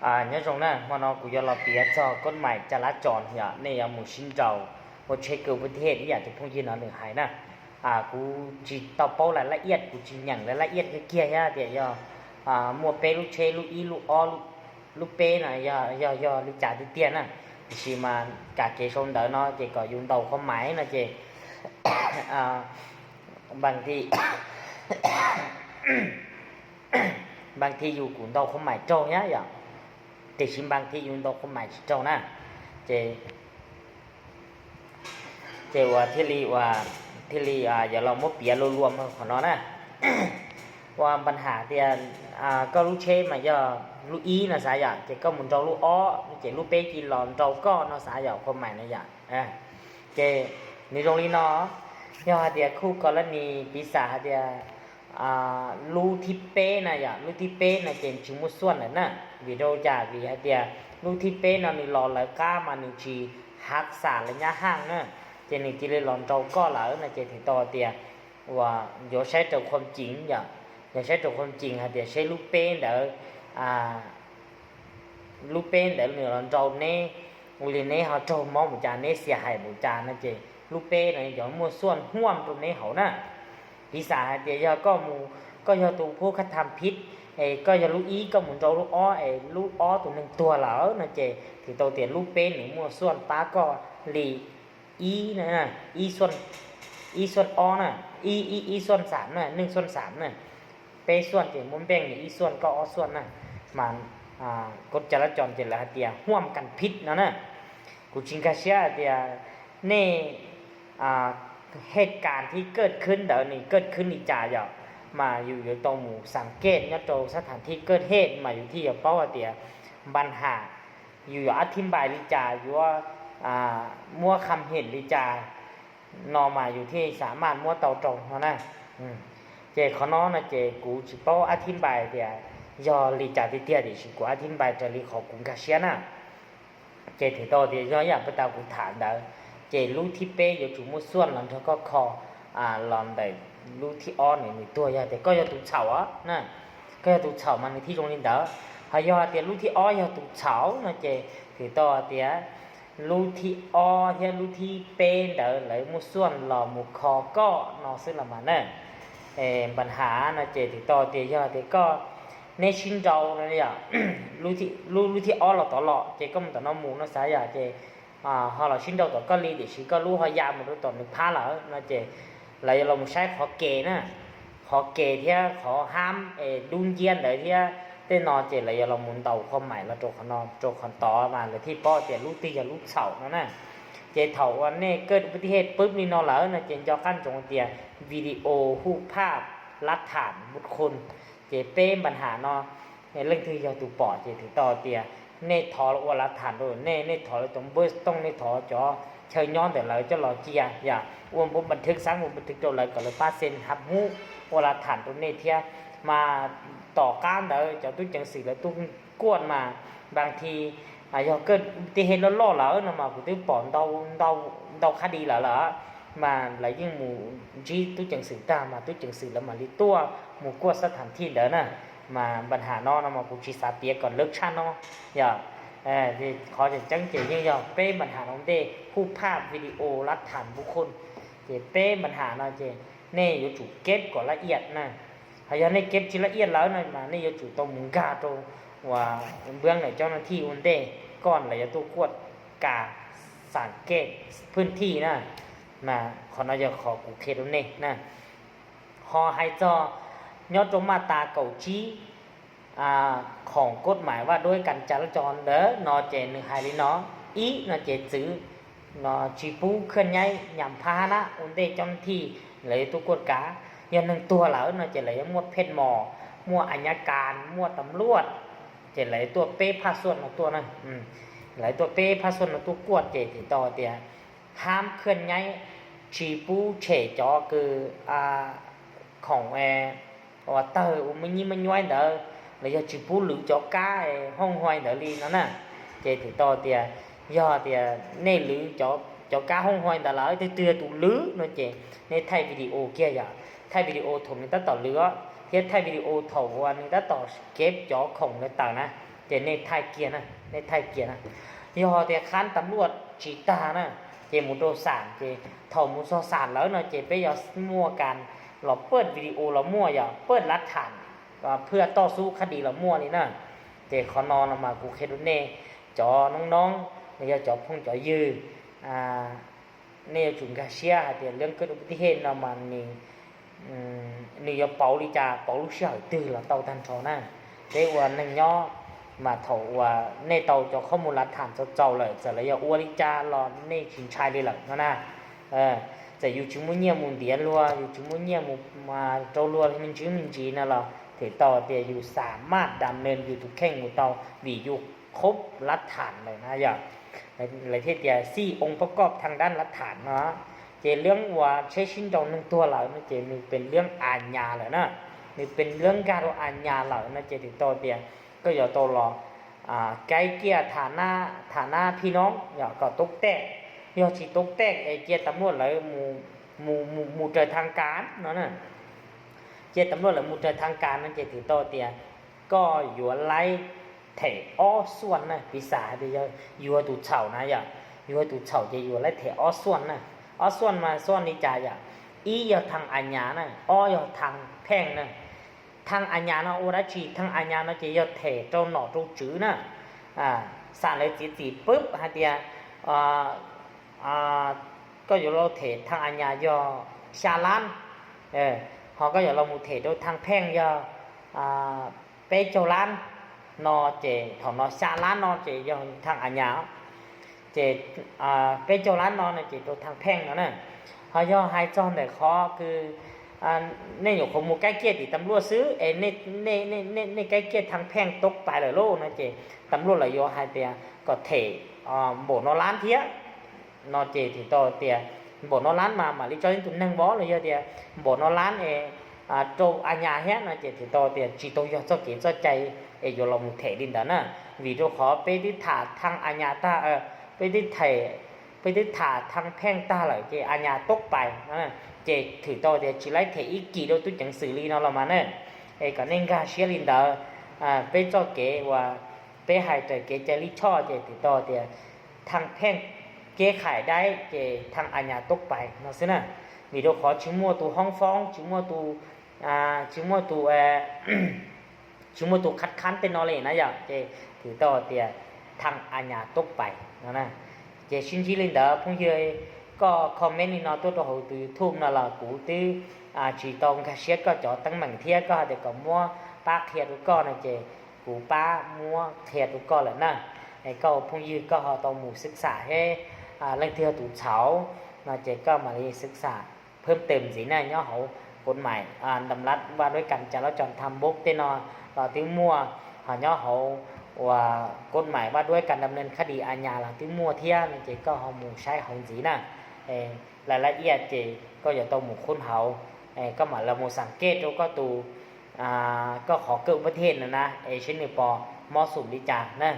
ອາ ຍາດໂຍມນະ ເນາະ ກູຢາກເລົ່າປຽກຈອກກົດໝາຍຈະລາຈອນ ຍາ ໃນຍາມໝູ່ຊິນເຈົ້າ ບໍ່ເຊັກເກີດອຸບັດຕິເຫດ ອີ່ຫຍັງທີ່ພວກຍືນເອົາໜຶ່ງໃຫ້ນະ ອາ ກູຈິຕອບເປົ້າລາຍລະອຽດ ກູຈິຫຍັງລາຍລະອຽດເກີຍໆ ຍາ ຕຽ ຍາ ອາ ມົວເປ້ລູກເຊ ລູກອີ ລູກອໍ ລູກ ລູກເປ້ນະ ຍາ ຍາ ຍາ ລິຈາຕິເຕຍນະ ຊິມາກາເກຊົມເດີເນາະ ເຈກໍຢູ່ເດົາຄວາມໝາຍນະ ເຈ ອາ ບາງທີ ບາງທີຢູ່ກູເດົາຄວາມໝາຍໂຕຍາ ຍາ ແຕ່ຊິມບາງທີຢູ່ເດົາຄວາມໝາຍໂຕນະ ເຈ ເຈວ່າທີ່ລີວ່າ ທີ່ລີ ອາ ຢາກລອງມົວເປ້ລວມໆ ຂອງເນາະນະ ວ່າບັນຫາທີ່ ອາ ກໍລູກເຊມາ ຍາ ລູກອີນະສາ ຍາ ເຈກໍໝູນເດົາລູກອໍ ເຈລູກເປ້ຈີລອນເດົາກໍເນາະສາ ຍາ ຄວາມໝາຍນະ ຍາ ອາ ເຈ ນີ້ໂລງລີເນາະ ຍາ ຫາເດຍຄູ່ກໍລະນີ ປີສາ ຫາເດຍ ອາ ລູກທີ່ເປ້ນະ ຍາ ລູກທີ່ເປ້ນະ ເຈນຊິໝົດສ່ວນແລ້ວນະ ວິໂດຈາ ວິຫາເດຍ ລູກທີ່ເປ້ນະ ນີ້ລໍລາຍກາມາ ນີ້ຊິຮັກສາໄລຍະຫ່າງນະ ເຈນີ້ທີ່ເລີຍລອນເຈົ້າກໍລາວນະ ເຈຖືຕໍ່ເຕຍ ວ່າ ຢາກໃຊ້ຕົວຄວາມຈິງ ຢາ ຢາກໃຊ້ຕົວຄວາມຈິງ ຫາເດຍໃຊ້ລູກເປ້ນເດີ ອາ ລູກເປ້ນເດີ ນີ້ລອນເຈົ້າເນ ອຸລິເນ ເຮົາເຈົ້າມອງບູຈາເນ ເສຍຫາຍບູຈານະ ເຈ ລູກເປ້ນະ ຢາກໝົດສ່ວນຮ່ວມຕົວເນເຮົານະ ປີສາ ຫາເດຍ ກໍໝູ ກໍຢາກໂຕຜູ້ກະທຳຜິດ ເອ ກໍຢາກລູກອີ ກໍໝູນເຈົ້າລູກອໍ ເອ ລູກອໍຕົວໜຶ່ງຕົວລາວນະ ເຈ ຖືຕໍ່ເຕຍ ລູກເປ້ນນີ້ໝົດສ່ວນ ປາກໍລີ ອີນະ ອີສ່ວນ ອີສ່ວນອໍນະ ອີ ອີ ອີສ່ວນສາມນະ ໜຶ່ງສ່ວນສາມນະ ເປ້ສ່ວນ ເຈ ໝູນແບ່ງນີ້ ອີສ່ວນກໍອໍສ່ວນນະ ມາ ອາ ກົດຈະລາຈອນ ເຈລະຫາເດຍ ຮ່ວມກັນຜິດນະນະ ກູຈິງກາເຊຍເດຍ ເນ ອາ ເຫດການທີ່ເກີດຂຶ້ນເດີນີ້ ເກີດຂຶ້ນອີຈາ ຍາ ມາຢູ່ ຢູ່ຕົງໝູ່ສັງເກດ ຍາ ໂຕສະຖານທີ່ເກີດເຫດ ມາຢູ່ທີ່ ຍາ ເປົ້າເດຍ ບັນຫາ ຢູ່ ອະທິບາຍລິຈາ ຢູ່ ອາ ມົວຄຳເຫັນລິຈາ ເນາະ ມາຢູ່ທີ່ສາມາດມົວເຕົາຕົງເນາະນະ ອືມ ເຈ ຂໍນອນນະ ເຈ ກູຊິເວົ້າອະທິບາຍເດຍ ຍໍລິຈາຕິເຕຍ ເດຊິກູອະທິບາຍຈາລີຂອງກຸງກາເຊຍນະ ເຈ ຖືຕໍ່ເດຍ ຍໍຢ່າງປະຕາກູຖາມເດີ ເຈ ລູກທີ່ເປ້ ຢາຈູໝົດສ່ວນ ລອນເທີກໍຂໍ ອາ ລອນໄດ້ ລູກທີ່ອໍນີ້ ມີຕົວຢ່າ ແຕ່ກໍຢ່າຕູເຊົາອະນະ ກໍຢ່າຕູເຊົາມາໃນທີ່ໂຮງຮຽນເດີ ຫາກຢ່າເຕຍ ລູກທີ່ອໍ ຢ່າຕູເຊົານະ ເຈ ຖືຕໍ່ເດຍ ລູກທີ່ອໍ ເຮັດລູກທີ່ເປ້ເດີ ແລ້ວໝູ່ສ່ວນລໍໝູ່ຄໍກໍເນາະ ຊຶ່ງລະມາເນີ ເອ ບັນຫານະ ເຈ ຕິດຕໍ່ເຕຍ ເຕຍກໍ ເນຊິນເດົານະ ເນຍ ລູກທີ່ ລູກ ລູກທີ່ອໍ ລໍຕໍ່ເລາະ ເຈ ກໍມັນຕໍ່ເນາະ ໝູ່ເນາະ ສາຍາ ເຈ ອາ ຮໍລໍຊິນເດົາຕໍ່ກໍລີ ເດຊິກໍລູກຮໍຢາໝູ່ຕໍ່ໜຶ່ງພາລະເນາະ ເຈ ລະລອງໃຊ້ຂໍເກນະ ຂໍເກເທຍ ຂໍຫ້າມ ເອ ດຸນຢຽນເດເທຍ ເຕເນາະ ເຈ ລະລອງໝູນເດົາຄວາມໝາຍລະໂຕຂອນອນ ໂຕຂອນຕໍ່ມາ ລະທີ່ປໍເຕຍ ລູກທີ່ຢາລູກເຊົາເນາະນະ ເຈ ເຖົ້າອັນເນ ເກີດອຸບັດຕິເຫດປຶບນີ້ເນາະ ລະເນາະ ເຈ ຈອກກັນຈົງເຕຍ ວິດີໂອ ຮູບພາບ ຫຼັກຖານບຸກຄົນ ເຈ ເປ້ບັນຫາເນາະ ເລື່ອງທີ່ຢາຕູປໍ ເຈ ຖືຕໍ່ເຕຍ ເນທໍລະອວດຫຼັກຖານໂດ ເນ ເນທໍລະຕົງເບີ ຕ້ອງເນທໍຈໍ ເຊີຍ້ອນເດີລະ ຈະລໍເຈຍ ຢ່າ ອວມບົດບັນທຶກ ສ້າງບົດບັນທຶກໂຕລະ ກໍເລີຍປາເຊັນຮັບຮູ້ອວດຫຼັກຖານໂຕເນເທຍ ມາຕໍ່ກ້ານເດີ ຈອກຕູ້ຈັ່ງສືລະຕູ້ກວດມາ ບາງທີ ອາ ຢາກເກີດອຸບັດຕິເຫດຫຼໍ່ໆລະເນາະ ມາຜູ້ຕື້ປໍເດົາ ເດົາ ເດົາຄະດີລະລະ ມາລະຍິ່ງໝູຈີຕູ້ຈັ່ງສືຕາມມາ ຕູ້ຈັ່ງສືລະມາລິຕົວະ ໝູກວດສະຖານທີ່ເດີນະ ມາບັນຫາເນາະ ມາຜູ້ຊີສາເປຍກ່ອນເລີກຊານເນາະ ຢ່າ ເອີ ຂໍຈະຈັງເຈຍງເນາະ ເປ້ບັນຫານ້ອງເດ ຮູບພາບ ວິດີໂອ ຫຼັກຖານບຸກຄົນ ເຈ ເປ້ບັນຫາເນາະ ເຈ ເນ ຢູ່ຈູເກັບກໍລະອຽດນະ ຫາກຢາກເນ ເກັບຈິລະອຽດລະເນາະ ມາເນ ຢູ່ຈູໂຕມຸງກາໂຕ ວ່າເບື້ອງໃນເຈົ້າໜ້າທີ່ອຸນເດ ກ່ອນລະຢາກຕົວກວດກາສັງເກດພື້ນທີ່ນະ ນະ ຂໍນະ ຢາກຂໍກູເຄດເນ ນະ ຂໍໃຫ້ເຈາະ ຍອດຕົງມາດຕາເກົ້າຈີ ອາ ຂອງກົດໝາຍວ່າດ້ວຍການຈະລາຈອນເດີ ນ ເຈ ໜຶ່ງ ໄຮລີເນາະ ອີ ນ ເຈ ຈື ນ ຈີປູເຄື່ອນຍ້າຍຍານພາຫະນະ ອຸນເດ ເຈົ້າໜ້າທີ່ ລະຕົວກວດກາ ຢ່າງໜຶ່ງຕົວລະເນາະ ເຈ ລະໝວດເພັດໝໍ ໝວດໄອຍະການ ໝວດຕຳຫຼວດ ເຈ ລະຕົວເປ້ພາກສ່ວນເນາະ ຕົວນັ້ນ ອືມ ລະຕົວເປ້ພາກສ່ວນເນາະ ຕົວກວດ ເຈ ຕິດຕໍ່ເຕຍ ຫ້າມເຄື່ອນຍ້າຍ ຈີປູເສຈໍ ຄື ອາ ຂອງ ແອ ວ່າເຕີ ອຸມະຍິມະຍ້ອຍເດີ ລະຢ່າຈີປູຫຼືຈໍກາ ແອ ຮ່ອງຮອຍເດີລີເນາະນະ ເຈ ຕິດຕໍ່ເຕຍ ຢ່າເຕຍ ເນ ຫຼືຈໍ ເຈົ້າກາຮ່ອງຮອຍເດີລະ ເຕຍ ເຕຍ ຕູລືເນາະ ເຈ ເນ ຖ່າຍວິດີໂອເກຍ ຢ່າ ຖ່າຍວິດີໂອຖົງເນ ຕັດຕໍ່ລື ເຮັດຖ່າຍວິດີໂອຖົງ ອັນນີ້ ຕັດຕໍ່ເກັບຈໍຂອງເນ ເຕີນະ ເຈເນກທ້າຍເກຍນະ ເນກທ້າຍເກຍນະ ຍໍແຕ່ຄັນຕຳຫຼວດຈີຕານະ ເຈໝູໂຕສານ ເຈເຖົາໝູຊໍສານເລີຍເນາະ ເຈໄປຢາມົວກັນ ລະເປີດວິດີໂອລະມົວ ຢາເປີດຫຼັກຖານ ເພື່ອຕໍ່ສູ້ຄະດີລະມົວນີ້ນະ ເຈຂໍນອນອອກມາ ກູເຄດູເນ ຈອນ້ອງໆ ລະຈອພົງຈອຍື ອ່າ ເນຍຈຸງກາເຊຍ ຫາແຕ່ເລື່ອງເກີດອຸບັດຕິເຫດເນາະ ມັນນີ້ ອືມ ໜຶ່ງຢາເປົາລິຈາ ເປົາລູກເຊຍຕື່ນລະເຕົ້າທັນຊອນນະ ເຕວ່າໜຶ່ງຍໍມາເທົ່າວ່າເນເຕົ້າຈອກຂໍ້ມູນຫຼັກຖານເຈົ້າເຈົ້າເລີຍ ຈະລະຢາອວລິຈາລອເນຊິນຊາຍເລີຍລະເນາະນະ ເອີ ຈະຢູ່ຈິງໝູນຽມໝູນດຽນລົວ ຢູ່ຈິງໝູນຽມໝູມາໂຕລົວ ມີຈິງມີຈີນນະລະ ເທຕໍ່ເຕຍຢູ່ສາມາດດຳເນີນຢູ່ທຸກແຂ່ງໝູ່ເຕົ້າ ວີຢູ່ຄົບຫຼັກຖານເລີຍນະ ຢາ ລະເທດເຕຍສີ່ອົງປະກອບທາງດ້ານຫຼັກຖານເນາະ ເຈເລື່ອງວ່າເຊຊິນດອງໜຶ່ງຕົວລາວນະ ເຈມີເປັນເລື່ອງອາຍາລະນະ ມີເປັນເລື່ອງການອາຍາລະນະ ເຈຕິດຕໍ່ເຕຍ ກໍຢາໂຕລອ ອ່າ ໄກ່ເກ່ຍຖານະ ຖານະພີ່ນ້ອງ ຢາກໍຕົກແຕກ ຢາຊິຕົກແຕກ ໄອ້ເຈຕຳຫຼວດລະໝູ່ ໝູ່ ໝູ່ ໝູ່ເຈີທາງການເນາະນະ ເຈຕຳຫຼວດລະໝູ່ເຈີທາງການນັ້ນ ເຈຖືຕໍ່ເຕຍ ກໍຢາໄລ່ ເຖອໍສ່ວນນະ ປີສາເດຍ ຢາຢູ່ໃຫ້ຕູເຖົ້ານະ ຢາຢູ່ໃຫ້ຕູເຖົ້າ ເຈຢາໄລ່ເຖອໍສ່ວນນະ ອໍສ່ວນມາສ່ວນນີ້ຈາ ຢາ ອີຢາທາງອາຍານະ ອໍຢາທາງແພ່ງນະ ທາງອາຍານະ ໂອດາຈີ ທາງອາຍານະ ເຈຢາເຖໂຕໜໍໂຕຈືນະ ອ່າ ສານເລີຍຈີຈີປຶບ ຫາເຕຍ ອ່າ ອ່າ ກໍຢາໂລເຖທາງອາຍາ ຢາຊາລ້ານ ເອີ ເຮົາກໍຢາລອງໝູເຖໂຕທາງແພ່ງ ຢາ ອ່າ ເປໂຈລ້ານ ນໍເຈ ເທົ່ານໍຊາລ້ານ ນໍເຈ ຢາທາງອາຍາ ເຈ ອ່າ ເປໂຈລ້ານ ນໍເນ ເຈໂຕທາງແພ່ງເນາະນະ ເຮົາຢາໃຫ້ຈອນໄດ້ຂໍຄື ອ່າ ເນໂຍຄົມໝູໄກ່ເກ່ຍຕິຕຳຫຼວດຊື້ ເອ ເນ ເນ ເນ ເນ ເນໄກ່ເກ່ຍທາງແພ່ງຕົກໄປແລ້ວໂລນະ ເຈ ຕຳຫຼວດລະຢາໃຫ້ເຕຍ ກໍເຖ ອ່າ ໂບນໍລ້ານເທຍ ນໍເຈ ຕິຕໍ່ເຕຍ ໂບນໍລ້ານມາ ມາລິຈອຍຕຸນແນງບໍ ລະຢາເຕຍ ໂບນໍລ້ານ ເອ ອ່າ ໂຕອາຍາແຮງນະ ເຈ ຕິຕໍ່ເຕຍ ຈີໂຕຢາເຈົ້າເກເຈົ້າໃຈ ເອ ຢາລອງໝູເຖດິນດານະ ວີໂຕຂໍ ເປຕິຖາທາງອາຍາຕາ ເອີ ເປຕິໄຖ ໄປຕຶກຖາທາງແພ່ງຕາຫຼາຍ ເຈອາຍາຕົກໄປ ເຈຖືຕໍ່ເດ ຈິໄລເທອີກກີໂດຕຸດຫຍັງສື່ລີເນາະລະມາເນີ ເອກະເນັ່ງກາເຊຍລິນດາ ອາ ເປັນເຈົ້າເກວ່າ ເປັນໃຫ້ເຈົ້າເກໃຈລິຊໍ ເຈຖືຕໍ່ເດ ທາງແພ່ງແກ້ໄຂໄດ້ ເຈທາງອາຍາຕົກໄປເນາະ ຊຶນະ ມີໂດຂໍຈິມົວຕູຫ້ອງຟ້ອງ ຈິມົວຕູ ອາ ຈິມົວຕູ ເອ ຊຸມມຸດຕູຄັດຄ້ານເຕັນນໍເລນະ ຢາເຈຖືຕໍ່ເຕຍທາງອາຍາຕົກໄປນະ ເຈຊິນຈີລິນເດີ ພວກເຮີຍກໍຄອມເມັນນີ້ເນາະ ຕົວໂຕເຮົາ YouTube ນະລະ ກູຕື້ ອາ ຈີຕອງກາເຊຍກໍຈອດຕັ້ງໝັງເທຍ ກໍເດກໍມົວປາກເທຍດູກໍນະ ເຈກູປາມົວເທຍດູກໍລະນະ ໃຫ້ກໍພວກເຮີຍກໍເຮົາຕ້ອງໝູສຶກສາໃຫ້ ອາ ເລື່ອງເທຍຕູເຊົານະ ເຈກໍມາເລີສຶກສາ ເພີ່ມເຕີມຊີ້ນະ ຍ້ອນເຮົາກົດໝາຍ ອາ ດຳລັດວ່າດ້ວຍການຈະລາຈອນທາງບົກເຕເນາະ ລາວຕິມົວ ເຮົາຍ້ອນເຮົາວ່າກົດໝາຍວ່າດ້ວຍການດຳເນີນຄະດີອາຍາ ລາວຕິມົວທຽນ ເຈກໍເຮົາໝູໃຊ້ເຮົາຈີນະ ເອ ລາຍລະອຽດເຈກໍຢ່າຕ້ອງໝູຄົ້ນເຮົາ ເອ ກໍມາລະໝູສັງເກດໂຕກໍຕູ ອາ ກໍຂໍເກີດອຸບັດຕິເຫດນະນະ ເອ ເຊັ່ນນີ້ປໍເໝາະສົມດີຈານະ